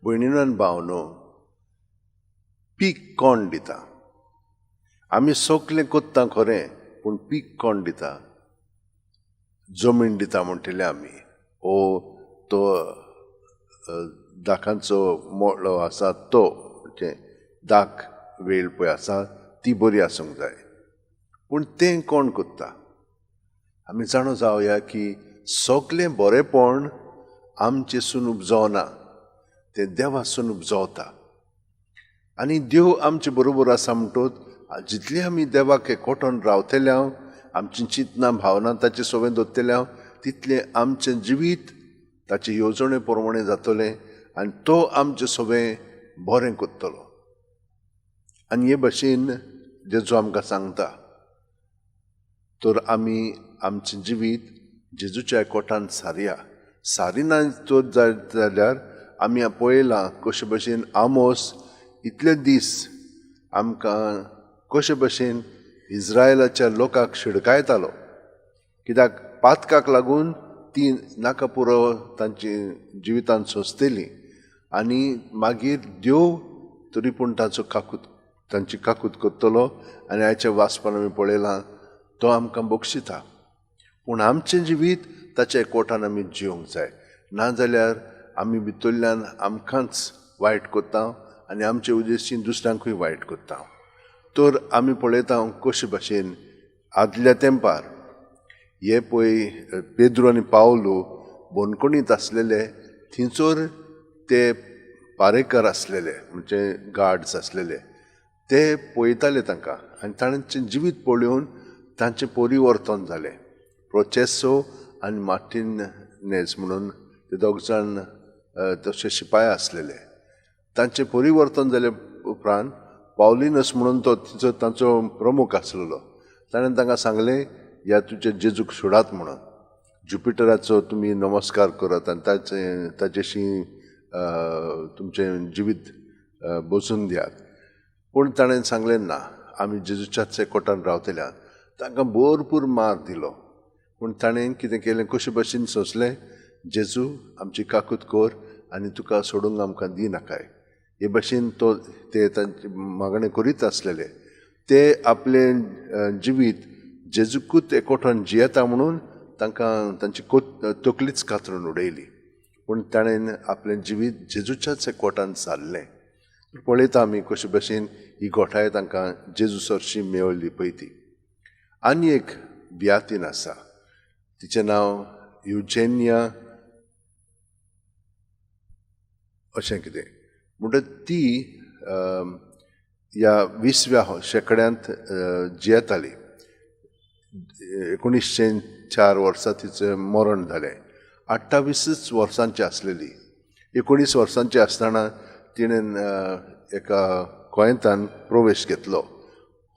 भयणीनो आनी भावनो, पीक कोण दिता? आमी सगलें कोत्ता खरें, पूण पीक कोण दिता? जमीन दिता म्हणटले आमी, ओ तो दाकांचो मोळो आसा तो म्हणजे दाक वेळ पळय आसा ती बरी आसूंक जाय, पूण तें कोण कोत्ता? आमी जाणो जावया की सगलें बरेंपण आमचेसून उपजवना, तें देवासून उपजवता. आनी देव आमचे बरोबर आसा म्हणटच जितलें आमी देवाक एकवटून रावतले हांव, आमची चिंतनां भावना ताचे सोबें दवरतले हांव, तितलें आमचें जिवीत ताचे येवजणे प्रमाणें जातलें आनी तो आमचे सोबें बरें करतलो. आनी हे भशेन जेजू आमकां सांगता, तर आमी आमचें जिवीत जेजूच्या एकवटान सारया. सारिना तर जाल्यार आमी पळयलां कशे भशेन आमोस इतले दीस आमकां कशे भशेन इज्रायलाच्या लोकांक शिडकायतालो, कित्याक पातकाक लागून ती नाका पुरो तांची जिवितान सोंसतली आनी मागीर देव तरी पूण ताचो काकूत तांची काकूत करतलो. आनी आयच्या वाचपान आमी पळयलां तो आमकां बक्षिता, पूण आमचें जिवीत ताच्या एकवटान आमी जिवंक जाय, नाजाल्यार आमी भितरल्यान आमकांच वायट करता आनी आमचे उद्देशीन दुसऱ्यांकूय वायट करता. तर आमी पळयता कशे भशेन आदल्या तेंपार हे पळय पेद्रो आनी पावलो बंदखणींत आसलेले, थंयसर ते पारेकर आसलेले म्हणजे गार्ड्स आसलेले, ते पळयताले तांकां आनी तांचें जिवीत पळोवन तांचें परिवर्तन जालें. प्रोचेसो आनी मार्टिनेज म्हणून ते दोग जाण तशे शिपाय आसलेले, तांचें परिवर्तन जाले उपरांत पावलिनस म्हणून तो तिचो तांचो प्रमुख आसलेलो, ताणें तांकां सांगलें ह्या तुज्या जेजूक सोडात म्हणून, जुपिटराचो तुमी नमस्कार करात आनी ताचें ताचेशी तुमचें जिवीत बसून दियात. पूण ताणें सांगलें ना, आमी जेजूच्याच एकवटान रावतले. तांकां भरपूर मार दिलो, पूण ताणें कितें केलें, कशे भशेन सोंसलें, जेजू आमची काकूत कर आनी तुका सोडूंक आमकां दिनाकाय, हे भशेन तो ते तांचे मागणें करीत आसलेले. ते आपलें जिवीत जेजूकूच एकवटान जियेता म्हणून तांकां तांची तकलीच कातरून उडयली, पूण ताणें आपलें जिवीत जेजूच्याच एकवटान सारलें. पळयता आमी कशे भशेन ही गोठाय तांकां जेजू सरशी मेळ्ळी पळय ती. आनी एक बियातीन आसा, तिचें नांव युजेनिया अशें कितें म्हणटच ती ह्या 20व्या शेंकड्यांत जियेताली. 1904 वर्सा तिचें मरण जालें. 28 वर्सांची आसलेली. 19 वर्सांची आसतना तिणें एका गोंयतान प्रवेश घेतलो,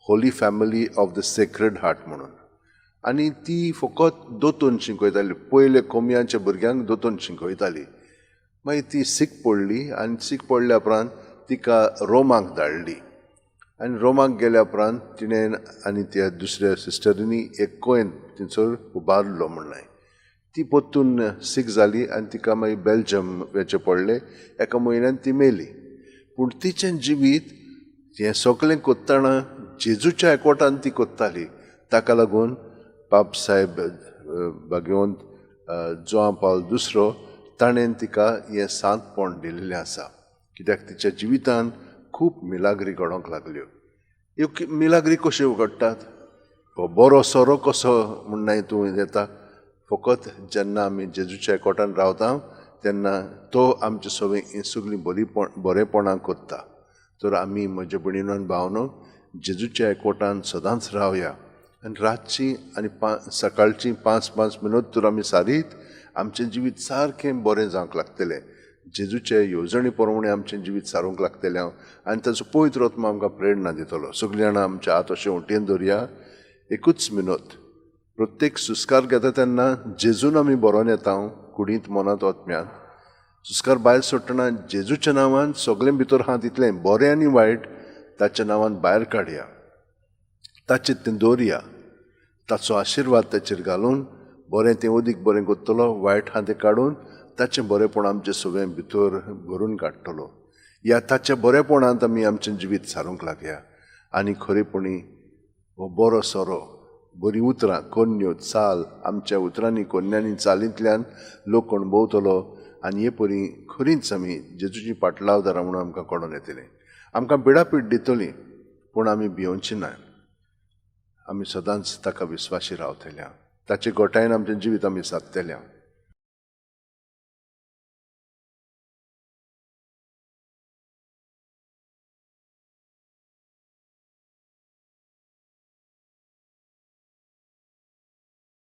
Holy Family of the Sacred Heart म्हणून. आनी ती फकत दोतोन शिकयताली, पयले कोमयांच्या भुरग्यांक दोतोन शिकयताली. मागीर ती सीक पडली आनी सीक पडल्या उपरांत तिका रोमाक धाडली आनी रोमाक गेल्या उपरांत तिणें आनी त्या दुसऱ्या सिस्टरींनी एक कोयन थंयसर उबारलो म्हणलें. ती परतून सीक जाली आनी तिका मागीर बेल्जम वचचें पडलें. एका म्हयन्यान ती मेली. पूण तिचें जिवीत हें सगळें करतना जेजूच्या एकवटान ती करताली. ताका लागून पाप साहेब भाग्यवंत जुआंव पावल दुसरो ताणें तिका हें सांतपण दिल्लें आसा, कित्याक तिच्या जिवितान खूब मिलाग्री घडोवंक लागल्यो. ह्यो मिलाग्री कश्यो घडटात? हो बरो सोरो कसो म्हणनाय तूं येता? फकत जेन्ना आमी जेजूच्या एकवटान रावता तेन्ना तो आमचे सगळीं हीं सगळीं बरेपणां करता. तर आमी म्हज्या भयणीनो आनी भावनो जेजूच्या एकवटान सदांच रावया आनी रातची आनी सकाळची 5-5 मिनट तर आमी सारीत आमचें जिवीत सारकें बरें जावंक लागतलें. जेजूचे येवजणे प्रमाणें आमचें जिवीत सारूंक लागतलें हांव आनी ताचो पवित्र आत्मा आमकां प्रेरणा दितलो. सगळीं जाणां आमच्या हात अशें वटेन दवरया, एकूच मिनत. प्रत्येक सुस्कार घेता तेन्ना जेजून आमी बरोवन येता, कुडींत मनांत आत्म्यांत. सुस्कार भायर सोडटना जेजूच्या नांवान सगळें भितर आहा तितलें बरें आनी वायट ताच्या नांवान भायर काडया, ताचेर तें दवरया, ताचो आशिर्वाद ताचेर घालून बरें तें अदीक बरें करतलो, वायट आहा तें काडून ताचें बरेंपण आमचें सगळें भितर भरून काडटलो. ह्या ताच्या बरेपणांत आमी आमचें जिवीत सारूंक लागया आनी खरेपणी हो बरो सोरो, बरीं उतरां, कोन्न्यो, चाल, आमच्या उतरांनी, कोन्यांनी, चालींतल्यान लोक अणभवतलो आनी हे परी खरींच आमी जेजूची पाटलावदारां म्हणून आमकां कळोन येतलें. आमकां पिडापीड दितली पूण आमी भियोवची ना. आमी सदांच ताका विस्वाशी रावतल्या, ताचे गोठायेन आमचें जिवीत आमी सादतल्या.